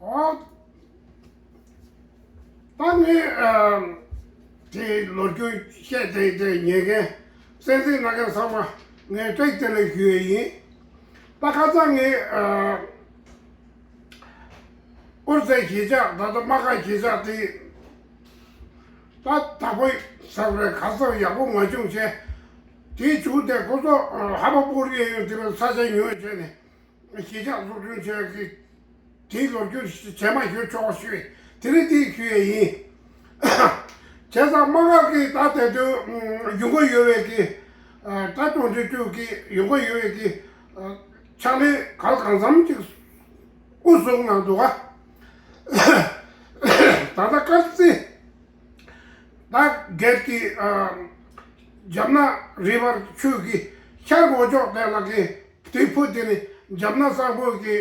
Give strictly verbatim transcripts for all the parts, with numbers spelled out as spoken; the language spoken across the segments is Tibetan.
ཨོ། ད་ངས་ཨ་དེ་ལོ་རྒྱུས་བཤད་དེ་དེ་ཉན་མཁན་གསན་གཟིགས་གནང་མཁན་ཚང་མ་ངས་བཀྲ་ཤིས་བདེ་ལེགས་ཞུ་ཡས་ཡིན། ད་ཁ་སང་ངས་ཨ་ཨུ་རུ་སུའི་གཞིས་ཆགས་ད་ལྟ་དམག་སྒར་གཞིས་ཆགས་དེ་ད་བདག་པོ་ཟ་བ་རེད། ག་ས་ཡག་པོ་མ་བྱུང་བྱས། དེའི་མཇུག་དེ་ཁོ་ཚོ་ཨ་ཧ་བ་པུར་གཡས་གཡོན་དེ་བས་ས་ཆ་ཉོས་བྱས་ནས། གཞིས་ཆགས་འཛུགས་སྐྲུན་བྱས་ཀྱི་དེའི་ལོ་རྒྱུས་རྗེས་མ་ཞུ་ཆོག་ཞུས། དེ་རིང་དེ་ཞུ་ཡས་ཡིན། བྱས་ཙང་དམག་སྒར་གྱི་ད་དེ་དུས་ཡོང་གི་ཡོད་པའི་གི་ད་གྲོང་ཁྱེར་དུ་གི་ཡོང་གི་ཡོད་པའི་གི་ཕྱག་ལས་གང་གང་འཚམ་ཅིག་དབུ་བཟུང་གནང་འདུག་ག་ད་ལྟ་དཀར་རྩེ་ད་སྒེར་གྱི་ཇམ་ན་རི་བར་ཆུ་གི་ཤར་འོག་ཕྱོགས་དེ་ལ་གི་དེ་ཕུ་དེ་ནི་ཇམ་ན་གསང་ཕུ་གི་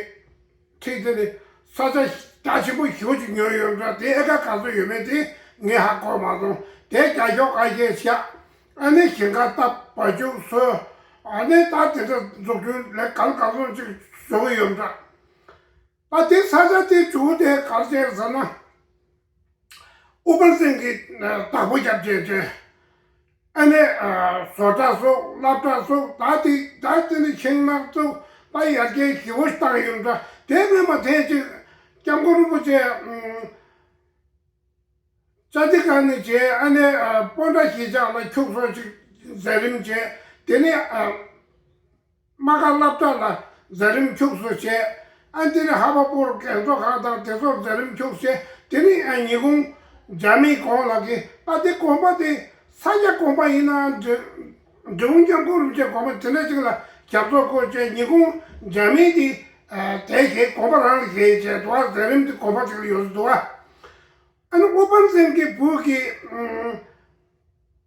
ཁྲིད་དེ་ནི་ས་ཆ་རྒྱ་ཆེན་པོ་ཞེ་པོ་ཅིག་ཉོས་ཡོད་འདྲ། དེ་ཨེ་ཀར་ག་ཚོད་ཡོད་མེད་དེ་ངས་ཧ་གོ་མ་སོང་། དེ་རྒྱ་ཤོག་ཁ་ཤས་བཞག་ཨ་ནི་ཞིང་ཁ་བཏབ་བ་ཕྱུགས་གསོས། ཨ་ནི་ད་དེ་འདྲ་འཛུགས་སྐྲུན་ལས་གང་གང་འཚམ་ཅིག་བཟོ་གི་ཡོད་འདྲ། ད་དེ་ས་ཆ་དེ་བྱུང་དེ་ག་རེ་བྱས་ཟེར་ན། ཨུ་པན་སེང་གིས་བདག་པོ་རྒྱབ་བྱས་བྱས། ཨ་ནི་བཟོ་གྲྭ་བཙུགས། སློབ་གྲྭ་བཙུགས། ད་དེ་ད་དེ་ནི་ཤིང་ནགས་བཙུགས། ད་ཡར་རྒྱས་ཞེ་པོ་བཏང་ཡོད་འདྲ། དེ་སྔོན་མ་དེ་ཅིག་སྐྱབས་མགོན་རིན་པོ་ཆེ་ཨ་ཅཱ་ཏི་ཀ་ནི་བྱས། ཨ་ནི་སྤོན་ཊ་གཞིས་ཆགས་ལ་ཁྱུག་ཙམ་ཅིག་མཛད་རིམ་བྱས། དེ་ནི་དམག་སྒར་སློབ་གྲྭ་ལ་མཛད་རིམ་ཁྱུག་ཙམ་བྱས། ཨ་དེ་ནི་ཧ་བ་པུར་རྒས་གསོ་ཁང་དང་དེ་ཚོར་མཛད་རིམ་ཁྱུག་བྱས། དེ་ནི་ཨ་ཉིན་གུང་རྒྱ་མིའི་གོང་ལ་གི་ཨ་དེ་དགོན་པ་དེ་ས་སྐྱ་དགོན་པ་ཡིན་ན་འདྲ། འབྲི་གུང་སྐྱབས་མགོན་རིན་པོ་ཆེ་དགོན་པ་དེ་འདྲ་ཅིག་ལ་རྒྱབ་སྐྱོར་སྐོར་བྱས། ཉིན་གུང་རྒྱ་མིའི་དེ་དེ་བཞེས། དགོན་པ་རང་ལ་བཞེས་བྱས་འདུག་བ། མཛད་རིམ་དེ་དགོན་པ་ཅིག་ལ་ཡོད་འདུག་བ། ཨ་ནི་ཨུ་པན་སེང་གི་བུ་གི་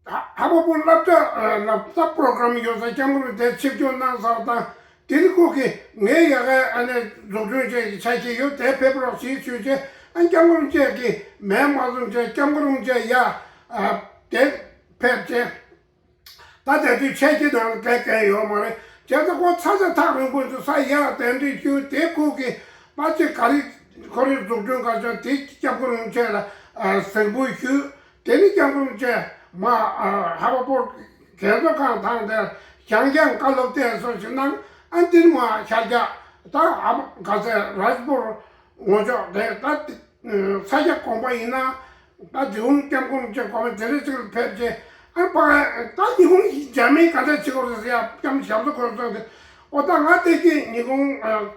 ཨ་ཧ་བ་པུར་སློབ་གྲྭ་ལ་ད་པོ་རོ་གྷ་རམ་ཡོད་ས། སྐྱབས་མགོན་རིན་པོ་ཆེ་ཆིབས་བསྒྱུར་གནང་ས་དང་། དེ་ནི་ཁོ་གིས་ངའི་ཡ་གའི་ཨ་ནི་འཛུགས་སྐྲུན་བྱས་ཀྱི་ཆ་ཤས་ཡོད། དེ་ཕེབས་རོགས་ཞེས་ཞུས་བྱས། ཨ་སྐྱབས་མགོན་རིན་པོ་ཆེ་གིས་མེད་མ་བཟུང་བྱས། སྐྱབས་མགོན་རིན་པོ་ཆེ་ཡ་ཨ་དེ་ཕེབས་བྱས། ད་དེ་དུས་ཆས་ཀྱི་ནང་བསྡད་མཁན་ཡོད་མ་རེད། བྱས་ཙང་ཁོ་ཚ་ཚ་ཐག་རིང་པོ་དུ་ས་ཡར་གདན་འདྲེན་ཞུས། དེ་ཁོ་གིས་པ་ཅིག་ག་རེ་ཁོ་རེ་འཛུགས་སྐྲུན་ག་ཅང་དེ་སྐྱབས་མགོན་རིན་པོ་ཆེ་ལ་ཨ་གཟིགས་འབུལ་ཞུས། དེ་ནི་སྐྱབས་མགོན་རིན་པོ་ཆེ་མ་ཨ་ཧ་བ་པོ་རྒས་གསོ་ཁང་དང་དེར་བྱང་ལྗང་བཀའ་སློབ་དེ་སོགས་ཞིག་གནང་། ཨ་འདིར་མ་ཤར་རྒྱག་ད་ཨ་ག་ཚད་རཱཇ་པུར་ངོ་ཅོག་དེ་ད་ས་སྐྱ་དགོན་པ་ཡིན་ན། ད་འབྲི་གུང་སྐྱབས་མགོན་རིན་པོ་ཆེ་དགོན་པ་དེ་རེ་ཅིག་ལ་ཕེབས་རྗེས། ཨ་ཕ་ད་ཉིན་གུང་རྒྱ་མིས་ག་འདྲ་བྱེད་དགོས་རེད་ཟེར་ཡ། སྐྱབས་ཞབས་ཏོ་གོ་སོང་སྟེ། ཨོ་ད་ང་དེ་གི་ཉིན་གུང་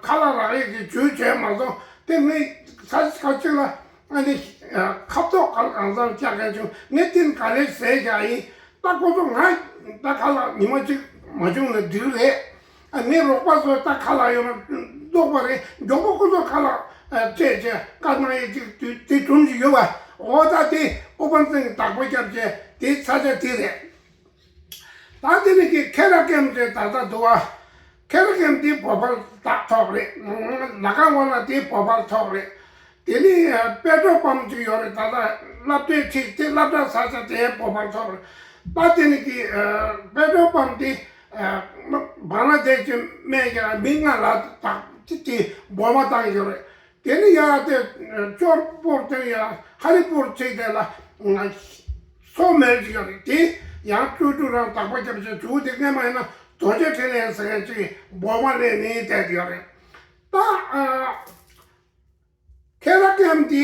ཁ་ལག་རག་ཡས་ཀྱི་ཇུས་བྱས་མ་སོང་། དེ་ངས་ས་ཆ་ཁ་ཅིག་ལ་ཨ་ནི་ཁ་ཐོག་ག་ལ་གང་འཚམ་བཅག་མཁན་བྱུང་། ངས་དེ་ག་ལེར་ཟས་བཞག་ཡིན། ད་ཁོ་ཚོ་ང་ད་ཁ་ལག་ཉི་མ་གཅིག་མ་བྱུང་ན་འགྲིག་རེད། ཨ་ངའི་རོགས་པ་ཚོ་ད་ཁ་ལག་ཡོད་ན་ལྡོག་པ་རེད། མགྱོགས་པོ་ཁོ་ཚོ་ཁ་ལག་ཨ་སྤྲད་བྱས་བཀའ་གནང་ཡས་ཅིག་དུས་དེ་དུམ་ཞིག་ཡོད་པ། འོ་ད་དེ་ཨོ་པན་སེང་བདག་པོ་བརྒྱབ་བྱས་དེ་ས་ཆ་དེ་རེད། ད་དེ་ནི་གི་ཁེ་ར་ཀེམ་དེ་ད་ལྟ་འདུག་བ། ཁེ་ར་ཀེམ་དེ་བོ་པལ་ཐོག་རེད། ལ་ཀ་ཝ་ལ་དེ་བོ་པལ་ཐོག་རེད། དེ་ནི་པེ་ཏྲོ་པམ་ཅིག་ཡོད་རེད། ད་ལྟ་སློབ་གྲྭའི་འཁྲིས་དེ་སློབ་གྲྭ་ས་ཆ་དེ་བོ་པལ་ཐོག་རེད། ད་དེ་ནི་གི་པེ་ཏྲོ་པམ་དེ་བང་ལ་དེ་ཅི་སྨད་ཀྱི་མི་ལྔ་ལ་དག་ཅི་དེ་སྦོམ་མ་བཏང་ཡོད་རེད། དེ་ནི་ཡ་དེ་ཅོར་པོར་དེ་ཡ་ཧ་རི་པོར་ཚིག་དེ་ལ་སོ་མེར་ཅིག་ཡོད་རེད། དེ་ཡང་ཀྲུ་ཀྲུ་རང་བདག་པོ་རྒྱབ་བྱས་བྱུག་དེ་སྔས་མ་ཡིན་ན་རྡོ་རྗེ་ཕྲིན་ལས་ཟེར་མཁན་ཅིག་སྦོམ་མ་ལས་ནི་བསྡད་ཡོད་རེད། ད་ཁེ་ར་ཀེམ་དེ་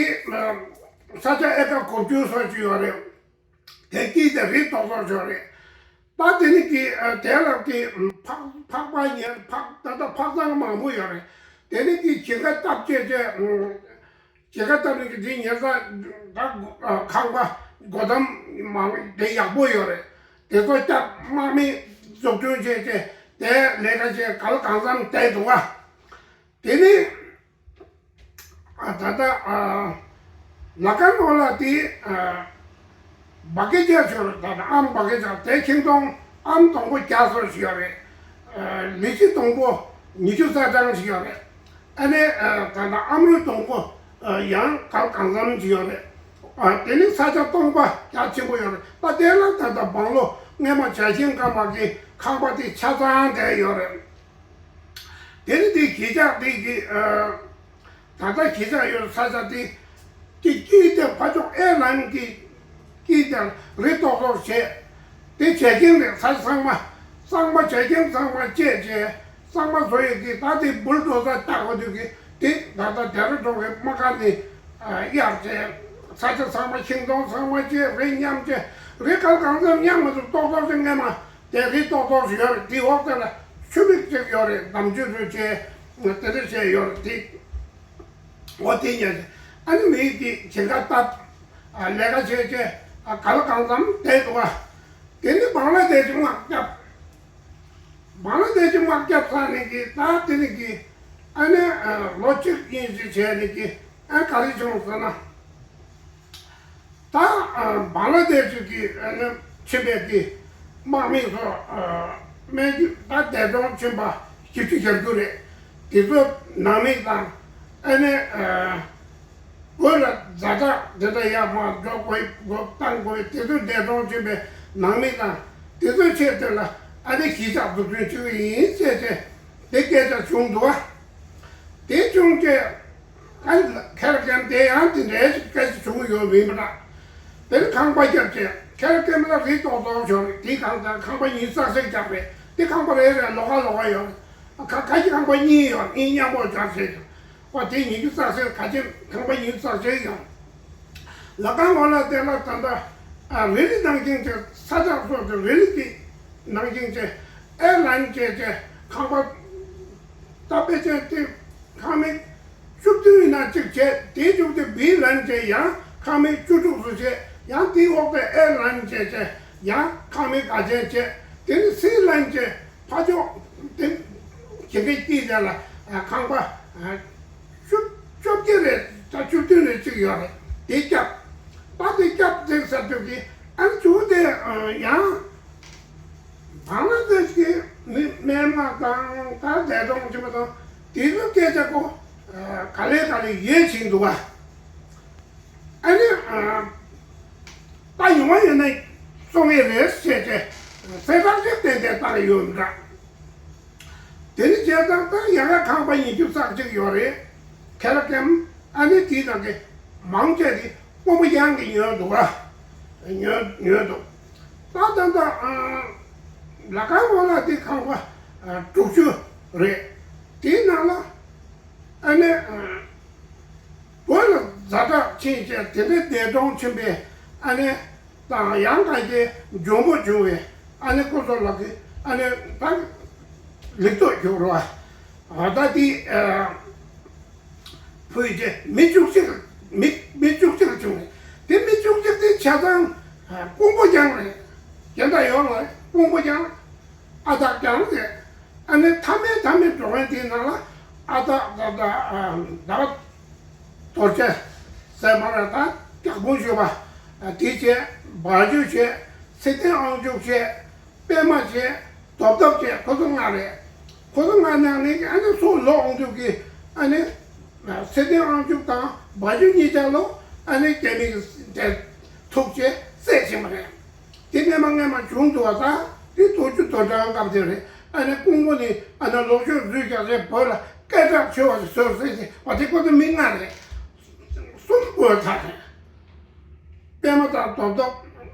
ས་ཆ་ཨེ་ཀ་དགུ་བཅུ་སོ་ཅིག་ཡོད་རེད། དེ་དཀྱིལ་དེ་རི་ཏོག་ཏོག་ཅིག་ཡོད་རེད། ད་དེ་ནི་གི་དེ་ལ་གི་འཕགས་འཕགས་པ་ཉེར་འཕགས་ད་ལྟ་འཕགས་ཚང་མང་པོ་ཡོད་རེད། དེ་ནི་གི་གཞིས་ཀ་བཏབ་བྱས་བྱས། གཞིས་ཀ་བཏབ་ནི་གི་དེ་ཉེར་ས་ད་ཁང་པ་སྒོ་འགྲམ་མང་དེ་ཡག་པོ་ཡོད་རེད། དེ་ཚོ་སྐྱབས་དམག་མི་འཛུགས་སྐྲུན་བྱས་བྱས་དེ་ལས་ཀ་བྱས་ག་ལ་གང་འཚམ་བསྡད་འདུག་བ། དེ་ནི་ཨ་ད་ལྟ་ཨ་ལ་ཀ་ནོ་ལ་དེ་ཨ་འབའ་ཀེ་ཇ་ཟེར་བ། ད་ལྟ་ཨམ་འབའ་ཀེ་ཇ་དེ་ཁྱིམ་སྟོང་ཨམ་སྡོང་པོ་བརྒྱ་ཙམ་ཞིག་ཡོད་རེད། ཨ་ལི་ཅི་སྡོང་པོ་ཉི་ཤུ་རྩ་གྲངས་ཞིག་ཡོད་རེད། ཨ་ནི་ཨ་ད་ལྟ་ཨམ་རུ་སྡོང་པོ་ཨ་ཡང་གང་གང་འཚམ་ཞིག་ཡོད་རེད། ཨ་དེ་ནི་ས་ཆ་སྟོང་པ་རྒྱ་ཆེན་པོ་ཡོད་རེད། ད་དེ་ལ་ད་ལྟ་བང་ལོ་སྔས་མ་བྱ་ཤིང་སྐམ་པ་གི་ཁང་པ་དེ་ཆ་ཚང་བསྡད་ཡོད་རེད། དེ་ནི་དེ་གཞིས་ཆགས་དེ་གི་ཨ་ད་ ད་ལྟ་གཞིས་ཆགས་ཡོད་ས་ཆ་དེ། དེ་དཀྱིལ་དེ་ཕར་ཕྱོགས་ཨེར་ལན་གྱི་དཀྱིལ་དེར་རི་ཏོག་ཏོག་བྱས། དེ་བྱེ་རྐྱེན་རེད། ས་ཆ་ཚང་མ། གཙང་མ་བྱེ་རྐྱེན་ཚང་མ་བཅད་བྱས། གཙང་མ་བཟོ་ཡས་ཀྱི་ད་དེ་སྦུལ་ཏོ་ས་བཏགས་པ་དུས་ཀྱི་དེ་ད་ལྟ་དེ་རུ་གྲོང་གི་རྨ་ཁ་ནས་གཡར་བྱས། ས་ཆ་ཚང་མ་ཤིང་སྡོང་ཚང་མ་བཅད། རི་མཉམ་བཅད། རི་ག་ལ་གང་འཚམ་མཉམ་མ་ཐུབ་ཏོག་ཏོག་ཅིག་སྔས་མ་དེ་རི་ཏོག་ཏོག་ཞིག་ཡོད་རེད། དེ་འོག་དེ་ལ་ཆུ་མིག་ཅིག་ཡོད་རེད། འདམ་ཆུ་རུ་བྱས་དེ་འདྲ་བྱས་ཡོད་རེད། དེ། འོ་དེ་ཉལ་ཏེ། ཨ་ནི་མི་གིས་ཞིང་ཁ་བཏབ། ཨ་ལས་ཀ་བྱས་བྱས། ཨ་ག་ལ་གང་འཚམ་བསྡད་འདུག་ག་དེ་ནི་བང་ལ་བསྡད་ཅིག་དམག་བརྒྱབ། བང་ལ་བསྡད་ཅིག་དམག་བརྒྱབ་ཚར་ནས་ཀྱི་ད་དེ་ནི་ཀྱི། ཨ་ནི་ཨ་ལོ་གཅིག་གཉིས་ཅིག་བྱས་ནས་ཀྱི། ཨ་ག་རེ་བྱུང་ཟེར་ན། ད་ཨ་བང་ལ་དེ་ཤི་གི་ཨ་ནི་ཕྱིན་པའི་གི་དམག་མི་ཚོ། ཨ་སྨན་རྒྱུ་ད་འདས་གྲོངས་ཕྱིན་པ་བཞི་བཅུ་ཞེ་དགུ་རེད། དེ་ཚོ་ནང་མི་དང་། ཨ་ནི་ཨ་བོད་ལ་ཛ་དྲག་དེ་འདྲ་ཡར་མར་འགྲོ་དགོས། འགོ་བཏང་དགོས། དེ་ཚོ་འདས་གྲོངས་ཕྱིན་པའི་ནང་མི་དང་། དེ་ཚོའི་ཆེད་དུ་ལ་ཨ་ནི་གཞིས་ཆགས་འཛུགས་སྐྲུན་བྱེད་ཀྱི་ཡིན་ཟེར་ཏེ་དེ་སྐད་ཆ་བྱུང་འདུག་བ། དེ་བྱུང་རྗེས། ཨ་ཁེ་ར་ཀེམ་དེ་ཡང་དེ་འདྲའི་སྐད་ཆ་བྱུང་ཡོད་མིན་པ་འདྲ། དེ་ནི་ཁང་པ་བརྒྱབ་རྗེས་ཁེ་ར་ཀེམ་ལ་རི་ཏོག་ཏོག་ཤོར་རེད། དེའི་ཁང་ཁང་པ་གཉིས་ཙག་ཙིག་བརྒྱབ་རེད། དེ་ཁང་པ་རེ་རེ་ལོགས་ཀ་ལོགས་ཀ་ཡོད་རེད། ཁ་ཁ་ཅིག་ཁང་པ་གཉིས་ཡོད། གཉིས་མཉམ་པོ་སྦྱར་བྱས་ཀྱང་། ཨོ་དེ་ཉིད་ཀྱི་ཙག་ཙིག་ཁ་ཅིག་ཁང་པ་གཉིས་ཙག་ཙིག་ཡོད། ལ་ཁང་འོག་ལ་དེ་ལ་ད་ལྟ་ཨ་རི་ལི་ནང་བཞིན་བྱས། ས་ཆ་སོགས་དེ་རི་ལི་གི་ནང་བཞིན་བྱས། ཨེ་ལན་བྱས་བྱས་ཁང་པ། ད་དཔེ་ཆ་དེ་ཁང་མིག་བཅུ་བདུན་ཡིན་ན་གཅིག་བྱས། དེའི་མཇུག་དེ་བི་ལན་བྱས། ཡང་ཁང་མིག་བཅུ་དྲུག་ཙམ་བྱས། ཡང་དེའི་འོག་དེ་ཨེ་ལན་བྱས་བྱས། ཡང་ཁང་མིག་འགའ་ཅན་བྱས། དེ་ནི་སི་ལན་བྱས། ཕ་ཕྱོགས་དེ་ཞིང་ཁའི་དཀྱིལ་དེ་ལ་ཁང་པ་བཅུ་བཅོ་བརྒྱད་རེད། ད་བཅུ་བདུན་རེད་ཅིག་ཡོད་རེད། དེ་བརྒྱབ། ད་དེ་བརྒྱབ་དེ་ཟེར་དུས་ཀྱི་ཨ་ནི་ཇུ་དེ་ཡང་བང་ལ་དེ་ཤི་མི་སྨན་མ་དང་ད་འདས་གྲོངས་ཕྱིན་པ་དང་དེ་ཚོ་སྐད་ཆ་གོ་ག་ལེ་ག་ལེ་ཡོད་ཕྱིན་འདུག་ག་ཨ་ནི་ད་ཡོང་བ་ཡོད་ན་གསུང་ངེས་རེད་ཟེར་ཏེ་གསལ་བསྒྲགས་ཅིག་ཏན་ཏན་བཏང་ཡོད་འདྲ། དེ་ནི་བྱས་ཙང་ད་ཡ་ག་ཁང་པ་ཉི་ཤུ་རྩ་གཅིག་ཡོད་རེད། ཁེ་ར་ཀེམ་ཨ་ནི་དེའི་ནང་གི་མང་ཆེ་དེ་དཔོན་པོ་ཡང་གི་ཉོས་འདུག་ག་ཉོས་ཉོས་འདུག་ད་ད་ད་ལ་ཁང་འོག་ལ་དེ་ཁང་པ་དྲུག་ཅུ་རེད། དེའི་ནང་ལ་ཨ་ནི། བོད་ལ་ཛ་དྲག་ཕྱིན་བྱས་དེ་འདྲའི་འདས་གྲོངས་ཕྱིན་པའི་ཨ་ནི་དང་ཡང་གང་གི་འཇོན་པོ་བྱུང་བའི་ཨ་ནི་སྐུ་ཚོ་ལགས་ཀྱི་ཨ་ནི་ད་ལེགས་ཐོག་གྱུར་རོ། ད་དེ་ཕུལ་རྗེས་མི་བཅུ་གཅིག་མི་མི་བཅུ་གཅིག་བྱུང་བས། དེ་མི་བཅུ་གཅིག་དེ་ཆ་ཚང་ཀོང་པོ་རྐྱང་རེད། གཞན་དག་ཡོད་རེད། ཀོང་པོ་རྐྱང་། ཨ་སྟག་རྐྱང་རེད། ཨ་ནི་མཐའ་མའི་མཐའ་མའི་འགྲོ་མཁན་དེའི་ནང་ལ་ཨ་སྟག་ད་ད་ཟླ་བ་རྡོ་རྗེ་ཟེར་མ་རེད། ད་སྐྱག་པོ་ཞུས་པ་དེ་བྱས། འབར་ཆུ་བྱས། ཚེ་བརྟན་དབང་ཕྱུག་བྱས། པད་མ་བྱས། རྡོབ་རྡོབ་བྱས། ཁོ་ཚོ་ལྔ་རེད། ཁོ་ཚོ་ལྔ་ནང་ནས་ཨ་ནི་སུ་ལོག་འོང་དུས་ཀྱི་ཨ་ནི་ཚེ་བརྟན་དབང་ཕྱུག་དང་འབར་ཆུ་གཉིས་ཆ་ལོ་ཨ་ནི་རྒྱ་མི་གི་འདྲ་ཐུག་བྱས་བསད་ཕྱིན་པ་རེད། དེ་སྔས་མ་སྔས་མ་བྱུང་འདུག་བ། ད་དེ་དུས་ཆུ་དོན་གྲང་སྐབས་དེ་རེད། ཨ་ནི་ཀོང་པོ་ནི་ཨ་ནི་ལོག་ཤོར་འཛུལ་རྒྱག་རེད། བོད་ལ་སྐད་གྲགས་ཆེ་བ་ཞིག་བཟོས་ཟེར་ཞིག་བ། དེ་ཁོ་ཚོ་མི་ལྔ་རེད། གསུམ་བོད་ཐག་རེད། པད་མ་དང་རྡོབ་རྡོབ།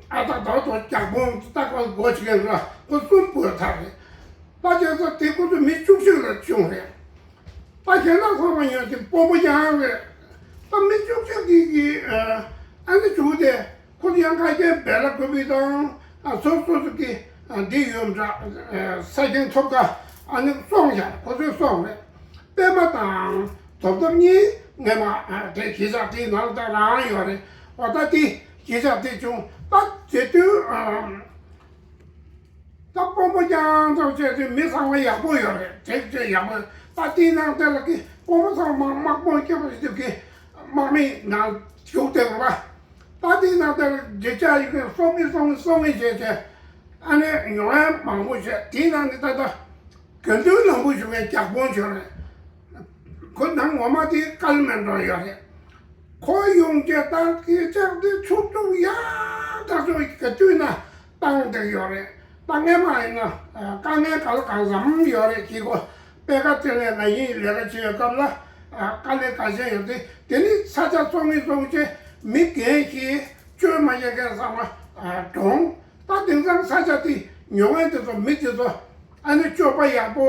ཨ་སྟག་རྡོག་རྡོག། སྐྱག་པོ་སྟག་པ་སྒོ་ཕྱེ་ར། ཁོ་གསུམ་བོད་ཐག་རེད། ད་བྱས་ཙང་དེ་ཁོ་ཚོ་མི་བཅུ་གཅིག་ལ་བྱུང་རེད། ད་གཞན་དག་ཚང་མ་ཡོད་དེ་དཔོན་པོ་རྐྱང་རེད། ད་མི་བཅུ་གཅིག་དེ་གི་ཨ་ནི་བྱུང་སྟེ། ཁོ་ཚོ་ཡང་ཁ་རྒྱའི་བེ་ལ་ཀུ་པི་དང་ཨ་སོ་སོ་སོ་གི་ཨ་འདི་ཡོད་འདྲ། ཨ་ས་ཞིང་ཐོབ་ཀ་ཨ་ནི་སོང་ཡ། ཁོ་ཚོས་སོང་རེད། པད་མ་དང་རྡོབ་རྡོབ་གཉིས་སྔས་མ་ཨ་དེ་གཞིས་ཆགས་དེའི་ནང་ལ་ད་རང་ཡོད་རེད། འོ་ད་དེ་གཞིས་ཆགས་དེ་བྱུང་། ད་དེ་དུས་ཨ་ད་དཔོན་པོ་རྐྱང་ཐོག་བྱས་ཏེ་མི་ཚང་མ་ཡག་པོ་ཡོད་རེད། དེ་བྱས་ཡག་པོ། ད་དེའི་ནང་དེ་ལ་གི་དཔོན་པོ་ཚང་མ་དམག་དཔོན་སྐྱོབ་པ་ཞིག་གི་དམག་མི་ནང་ཞུགས་ཏེ་རེད་པ། ད་དེའི་ནང་དེར་རྒྱུ་ཆ་ཡི་གེ་སོང་ངེ་སོང་ངེ་སོང་ངེ་བྱས་བྱས། ཨ་ནི་ཉོ་ཡ་མང་པོ་བྱས། དེའི་ནང་ནས་ད་ལྟ་དགེ་འདུན་ལམ་བུ་ཞུ་བའི་རྒྱག་དཔོན་བྱོན་རེད། ཁོ་ནང་ངོ་མ་དེ་ཀལ་མན་འགྲོ་ཡོད་རེད། ཁོ་ཡོང་རྗེས་ད་སྐད་ཆ་དེ་ཚུགས་ཚུགས་ཡ་ད་ཚོ་ག་དུས་ན་བཏང་བསྡད་ཡོད་རེད། ད་སྔས་མ་ཡིན་ན་དཀའ་ངལ་ག་ལ་གང་འཚམ་ཡོད་རེད། ཁྱེད་ཁོ་པད་ཁ་བཙན་ལས་ན་ཡིན་ལས་ཀ་བྱེད་ཡོད་སྐབས་ལ། དཀའ་ལས་ཁག་ཤས་ཡོད་དེ། དེ་ནི་ས་ཆ་བཙོང་ངེས་བཙོང་ཆེ་མི་རྒན་ཞིག་བཅོས་མ་བྱས་མཁན་ཚང་མ་གྲོངས། ད་དེང་སང་ས་ཆ་དེ་ཉོ་མཁན་དེ་ཚོ་མི་དེ་ཚོ་ཨ་ནི་སྤྱོད་པ་ཡག་པོ།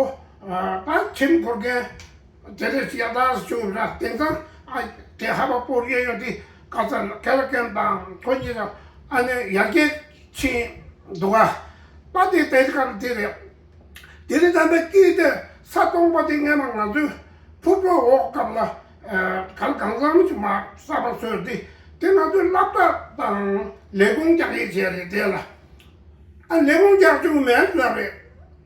ད་ཁྱིམ་འཁོར་མཁན་དེ་འདྲ་ཞིག་ཡག་ཐག་བྱུང་ར། དེང་སང་ཨ་དེ་ཧ་བ་པོར་གཡས་གཡོན་དེ་ཀ་ས་ཁེ་ལ་ཀེམ་དང་ཁོ་གཉིས་ལ་ཨ་ནི་ཡར་རྒྱས་ཕྱིན་འདུག་ག་ད་དེ་དེ་ག་དེ་རེད། དེ་རིང་ད་ལྟ་སྐྱིད་དེ་ས་སྟོང་པ་དེ་སྔས་མ་ང་ཚོའི་ཕུར་བུ་འོག་སྐབས་ལ་གར་གང་འཚམ་ཞིག་མ་གསར་པ་བཟོས་ཏེ། དེ་ང་ཚོའི་སློབ་གྲྭ་དང་ལས་ཁུངས་རྒྱག་ཡས་བྱས་རེད། དེ་ལ་ཨ་ལས་ཁུངས་རྒྱག་བཅུག་མེད་ལབ་རེད།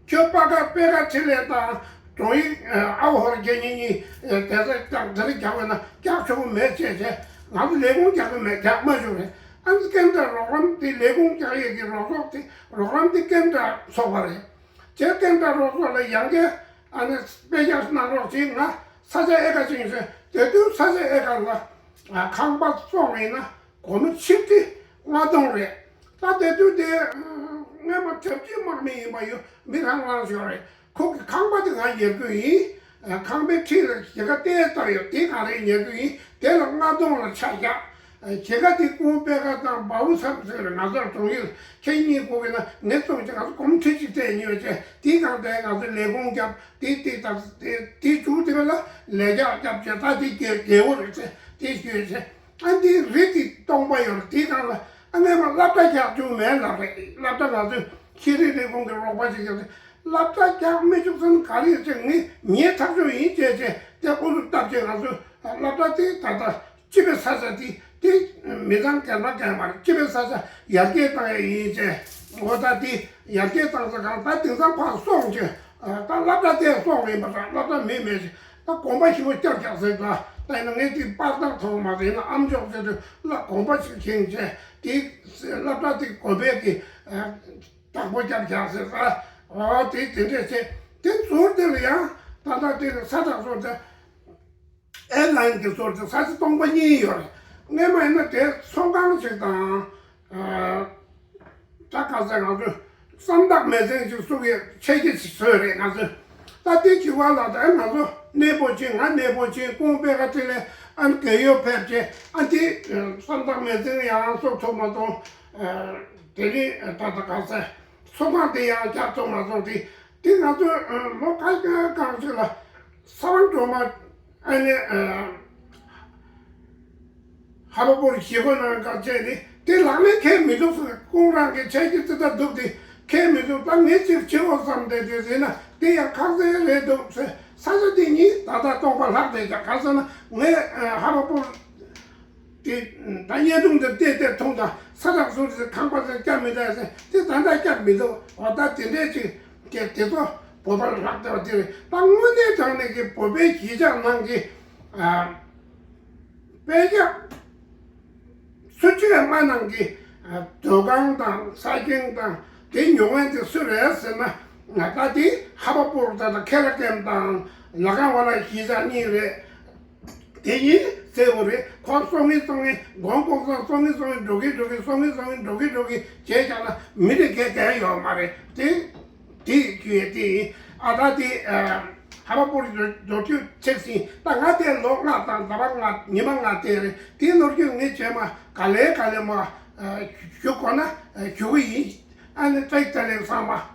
ཁྱོད་པ་ཀ་པེ་ཀ་ཆེ་ལས་དང་དྲུང་ཡིག་ཨ་བ་ཧོར་རྒྱལ་གཉིས་གཉིས་དེ་ཚོ་རྒྱག་དེ་རིང་རྒྱག་དགོས་ན་རྒྱག་ཆོག་གི་མེད་བྱས་བྱས། ང་ཚོ་ལས་ཁུངས་རྒྱག་གི་མེད། རྒྱག་མ་བཅུག་རེད། ཨ་ནི་ཀེན་དྲ་རོགས་རམ་དེ་ལས་ཁུངས་རྒྱག་ཡས་ཀྱི་རོགས་ཚོགས་དེ་རོགས་རམ་དེ་ཀེན་དྲ་ཚོགས་པ་རེད། ཇེ་ཀེན་དྲ་རོགས་ཚོགས་ལ་ཡང་བསྐྱར་ཨ་ནི་དཔེ་ཆ་གནང་རོགས་བྱེད། ང་ས་ཆ་ཨེ་ཀ་ཅིག་ཡིན་ཟེར། དེ་དུས་ས་ཆ་ཨེ་ཀ་ལ་ཨ་ཁང་པ་བཙོང་ཡིན་ན་སྒོར་མོ་ཆིག་ཁྲི་ལྔ་སྟོང་རེད། ད་དེ་དུས་དེ་སྔས་མ་གྲབས་ཅན་དམག་མི་ཡིན་པ་ཡོད། མི་ལྷང་ལྷང་ཞིག་རེད། ཁོ་གི་ཁང་པ་དེ་ང་ཉར་གི་ཡིན། ཁང་པའི་འཁྲིས་ལ་ཞེ་ཁ་ཏེ་བཏབ་ཡོད། དེ་ག་རེ་ཉར་གི་ཡིན། དེ་ལ་ལྔ་སྟོང་ལ་ཆ་བཞག་ཞེ་ཁ་དེ་ཀུན་དཔེ་ཁ་དང་བའུ་སམ་ཟེར་ང་ཚོར་གྲོང་ཡིག་ཁྱེད་གཉིས་ཁོ་གི་ན་ངས་བཙོང་ཅིག་ང་ཚོ་གོམ་ཁྲི་གཅིག་སྤྲད་ཉོས་བྱས། དེའི་སྒང་དེ་ང་ཚོ་ལས་ཁུངས་བརྒྱབ། དེ་དེ་དང་དེ་དེ་བྱུང་དེ་བས་ལ་ལས་རྒྱག་བརྒྱབ་བྱས། ད་དེ་རྒྱལ་རྒྱལ་བོ་རེད་ཟེར་དེ་ཞུས་བྱས། ཨ་འདི་རི་དེ་སྟོང་པ་ཡོད་རེད། དེའི་སྒང་ལ་ཨ་ངས་མ་སློབ་གྲྭ་རྒྱག་རྒྱུ་མེད་ལབ་རེད། སློབ་གྲྭ་ང་ཚོས་ཤེས་རིག་ལས་ཁུངས་ཀྱི་རོགས་པ་ཞིག་བྱས་ཏེ། སློབ་གྲྭ་རྒྱག་མི་བཅུག་ཙམ་ག་རེ་ཡོད་ཅེས་ངས་ཉེས་ཐག་ཆོད་ཡིན་བྱས་བྱས་དེ་ཨུ་ཚུགས་བཏབ་བྱས། ང་ཚོས་སློབ་གྲྭ་དེ་ད་ལྟ་སྤྱི་པའི་ས་ཆ་དེ་དེ་མི་ཚང་སྒེར་པ་སྒེར་པ་རེད། སྤྱི་པའི་ས་ཆ་ཡར་རྒྱས་བཏང་ཡས་ཡིན་བྱས། འོ་ད་དེ་ཡར་རྒྱས་བཏང་ས་གང་ད་དེང་སང་ཕར་སོང་བྱས། ད་སློབ་གྲྭ་དེ་སོང་ཡིན་པ་འདྲ། སློབ་གྲྭ་མེད་མེད་ཅིག་ད་དགོན་པ་ཞིག་པོ་བསྐྱར་བཞག་ཟེར། ད་ད་ཡིན་ན་ངས་དེ་པར་ཐག་ཐོག་མ་ཟེར་ན་ཨམ་ཅོག་ཟེར་དུས་སློབ་དགོན་པ་ཞིག་ཁེངས་བྱས། དེ་སློབ་གྲྭ་དེ་དགོན་པའི་གི་བདག་པོ་བསྐྱར་བཞག་ཟེར། ད་འོ་དེ་དེ་འདྲས་བྱས། དེ་ཟུར་དེ་ལ་ཡང་ད་ལྟ་དེ་ལ་ས་ཐག་ཟུར་དེ་ཨེར་ལན་གྱི་ཟུར་དེ་ས་ཆ་སྟོང་པ་གཉིས་ཡོད་རེད། སྔས་མ་ཡིན་ན་དེ་ཚོང་ཁང་ཞིག་དང་། ད་ག་ས་ང་ཚོས་བསམ་བཏགས་མེ་ཚན་ཞིག་བཙུགས་ཡས་ཆེད་ཀྱི་ཞིག་བཟོས་རེད། ང་ཚོས་ད་དེ་གཅིག་པ་ལ་ད་ང་ཚོ་གནས་སྤོ་ཅིང་། ང་གནས་སྤོ་ཅིང་ཀུང་པེ་ཁ་ཏི་ལེ་ཨན་གེ་ཡོ་ཕེབས་ཅེ། ཨ་དེ་བསམ་བཏགས་མེ་ཚན་ཡང་བཙུགས་ཐུབ་མ་སོང་། དེ་ནི་ད་ད་ག་ས་ཚོང་ཁང་དེ་ཡང་རྒྱག་ཐུབ་མ་སོང་། དེ་དེ་ང་ཚོས་ལོ་ཁ་ཤས་གང་ཞིག་ལ་ས་བོན་སྒྲོལ་མ་ཨ་ནི་ཧ་བ་པོར་བཞེས་སྒོ་གནང་ག་བྱས་ནས་དེ་ལག་ལེན་འཁེལ་མི་འདུག་ཟེར། ཁོང་རང་གི་ཆ་རྒྱུས་ཙི་ད་འདུག་དེ་འཁེལ་མི་འདུག་ད་ངས་ཅིག་བྱེད་འོ་བསམ་སྟེ་དེ་ཟེར་ན་དེ་ཡང་ཁག་ཟེར་རེད་འདུག་ཟེར། ས་ཆ་དེ་ཉིད་ད་ལྟ་སྟོང་པ་ལྷག་བསྡད་ཀྱང་ག་ཟེར་ན་ངས་ཧ་བ་པོར་དེ་ད་བརྙན་ཐུང་དེ་བལྟས་བལྟས་མཐོང་དང་། ས་ཐག་ཟུར་དེ་ཁང་པ་ཟེར་སྐྱ་མི་ད་ཟེར། དེ་ད་ལྟ་སྐྱ་མི་འདུག་འོ་ད་དེ་འདྲས་ཅིག་གལ་དེ་ཚོ་བོད་པར་ལྷག་བསྡད་པ་དེ་རེད། ད་དངོས་གནས་དྲང་གནས་ཀྱི་བོད་པའི་གཞིས་ཆགས་ནང་གི་ཨ། དཔེ་ཆ་སུ་གཅིག་སྨྲ་ནང་གི་ཨ་མདོ་ཁམས་དང་ས་ཞིང་དང་དེ་ཉོ་མཁན་དེ་སུ་རེད་ཟེར་ན། ང་ད་དེ་ཧ་བ་པོར་ད་ད་ཁེ་ལ་ཀེམ་དང་ལ་ཁང་བ་ལ་གཞིས་ཆགས་གཉིས་རེད། དེ་ཡིན་ཟེར་བ་རེད། ཁོ་སོང་གིན་སོང་གིན་མགོ་འཁོར་སོང་། སོང་གིན་སོང་གིན་འགྲོ་གིན་འགྲོ་གིན་སོང་གིན་སོང་གིན་འགྲོ་གིན་འགྲོ་གིན་བྱས་ཀྱང་ན་མི་དེ་གས་གས་ཡོད་མ་རེད། དེ་དེ་རྒྱུ་ཡས་དེ་ཡིན། ཨ་ད་དེ་ཧ་བ་པོར་འགྲོ་རྒྱུ་ཚེགས་ཟིན། ད་ང་དེ་ལོ་ལྔ་དང་ཟླ་བ་ལྔ་ཉི་མ་ལྔ་དེ་རེད། དེའི་ལོ་རྒྱུས་ངས་བྱས་མ་ག་ལེ་ག་ལེ་མ་ཞུ་དགོས་ན་ཞུ་གི་ཡིན། ཨ་ནི་ཏྲེག་ཏ་ལེ་ཚང་མ།